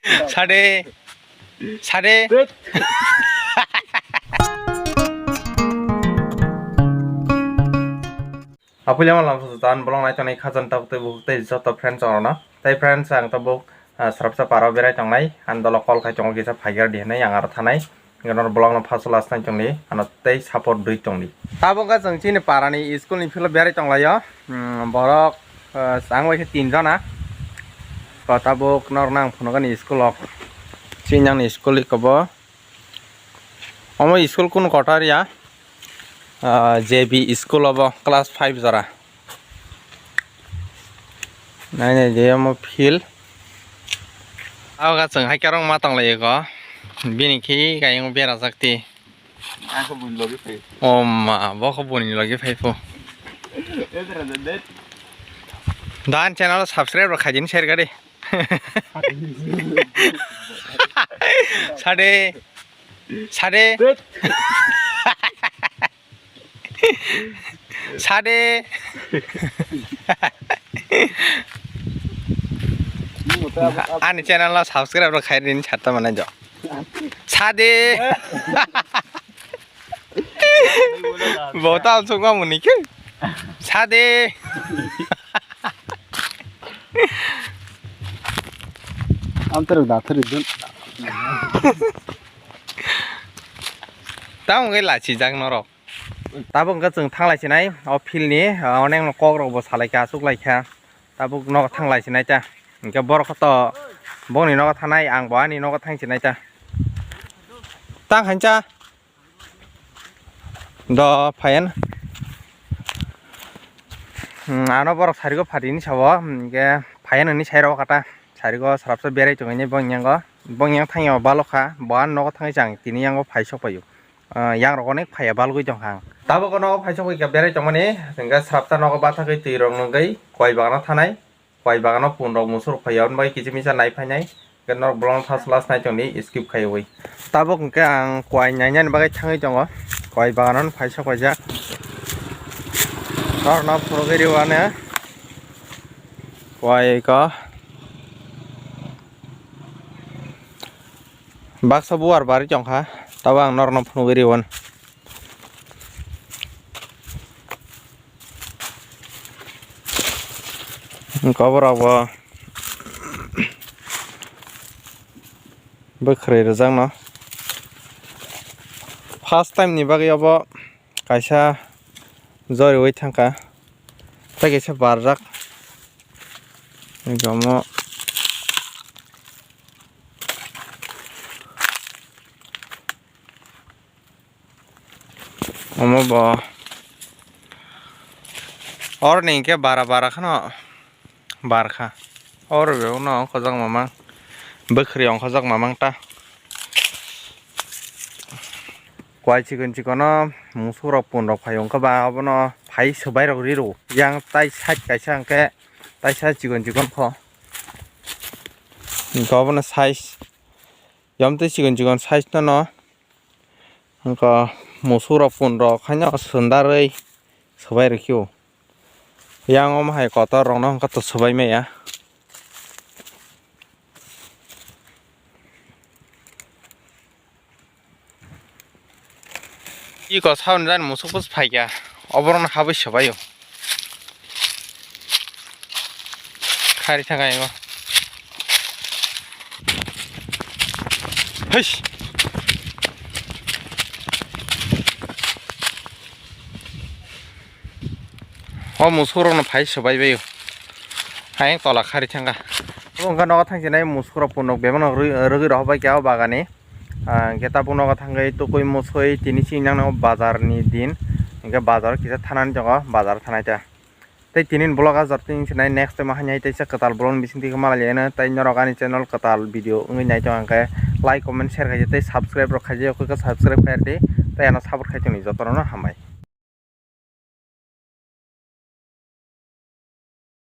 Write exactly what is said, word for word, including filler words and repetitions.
Sade. Sade. Apuilama lamsa tan bolong nai tongnai khajan tabuk tei bukuk tei joto friends rokno. Tei friends ang tabuk, ah, srapsa paro berai tongnai. Ang dolo call khai tongo kisa phaigar di hinui ang aro thanai. Ganor bolong no first last nai tongdi. Ano tei support dui tongdi. Tabuk ka chwng chini parani school ni field o berai tonglaio. Hmm, borok, ah, ang bai khe tin jona. Ko tabuk nor nang phunukani school o. Chini ang ni school iko bo. Omo school kunu kotor ya? Ah, J B school obo class five jora. Nai nai de omo field. Abo ga chwng hai karong ma tong lai ko. Bini khi kayung berajak ti. Ang khe buni logi phai. O ma, bo khe buni logi phai pho. Edra de de. Dan channel subscribe rok khaijini share gari. Sade. Sade. Sade. Ani channel o subscribe rok khai rini satta mane jo. Sade. Bo ta sung ma muni ke. Sade. Amtwrwk dathwrwk dun. Tamo wngkhe lachijak norok. Tabuk wngkha chwng thanglai sinai o field ni, ah, onek no kok rok bo salai kha, achuk lai kha. Tabuk nogo thanglai sinai ta. Hwnkhe borok to bongni nogo thanai, ang bo ani nogo thang sinai ta. Tang khancha. Do phayan. Hmm, ano borok sarigo phatini sabo, hwnkhe phayan hwnwi sai rw kha ta. Sarigo srapsa berai tongwi bong yango. Bong yang thang ya balok kha. Bo ano nogo thangwi chang tini yango phai sok paio. Ah, yang rok onek phaiya balgwi tong kha ang. Tabuk nogo phai sok kha berai tongmani. Hwnkhe srapsa nogo bathagwi twi rok nungwi koi bagano thanai. Koi bagano pun rok musuk rok phaiya, aboni bagwi kichimisa nai phainai. Hwnkhe norok bolong first last nai tongdi skip khaiwi. Tabuk hwnkhe ang koi nainani bagwi thangwi tongo. Koi bagano phai sok paijak. Norno phunugwi rw ani. Koi ko. Baksa buar bari tong kha. Tabuk ang norno phunugwi rw ani. Koborok bo bwkhwrwi rwjakno first time ni bagwi obo kaisa joriwi thangkha tei kaisa barjak omo. Omo bo. Oroni hwnkhe bara bara kheno bar kha. Oro be uno ongkhojak mamang. Bwkhwrwi ongkhojak mamang ta. Kwai chikon chikono musuk rok pun rok phai ongkha ba obono phai swbai rok ri rw. Yang tai side kaisa hwnkhe tai side chikon chikon kho. Hwnkhe obono size. Yom tei chikon chikon size no no. Hwnkhe musuk rok pun rok haino swndarwi swbai rwkhe o. Yang omo hai kotor rok no hwnkhe to swbai maya. Iko sauni jani musuk bus phaikha, oborok no habwi swbaio. Khari thangkha ego. Heish. O musuk rok no phai swbai baio. Ayang tola khari thangkha. Obo wngkha nogo thangsinai musuk rok punok bebak no rwi, rwgwi rohor bai kha o bagani. Ah, hwnkhe tabuk nogo thangwi tukui musui tini chini nang nogo bazar ni din. Hwnkhe bazar kisa thanani tongo, bazar thanai ta. Tei tini ni vlog o jotoni wngsinai next time o haino teisa kwtal vlog ni bisingtwi khe malai liya no. Tei norok ani channel kwtal video wngwi nai tongo hwnkhe like, comment, share khaidi tei subscribe rok khaidi, o khe subscribe khaidi tei ano support khai tongdi joto rok no hambai.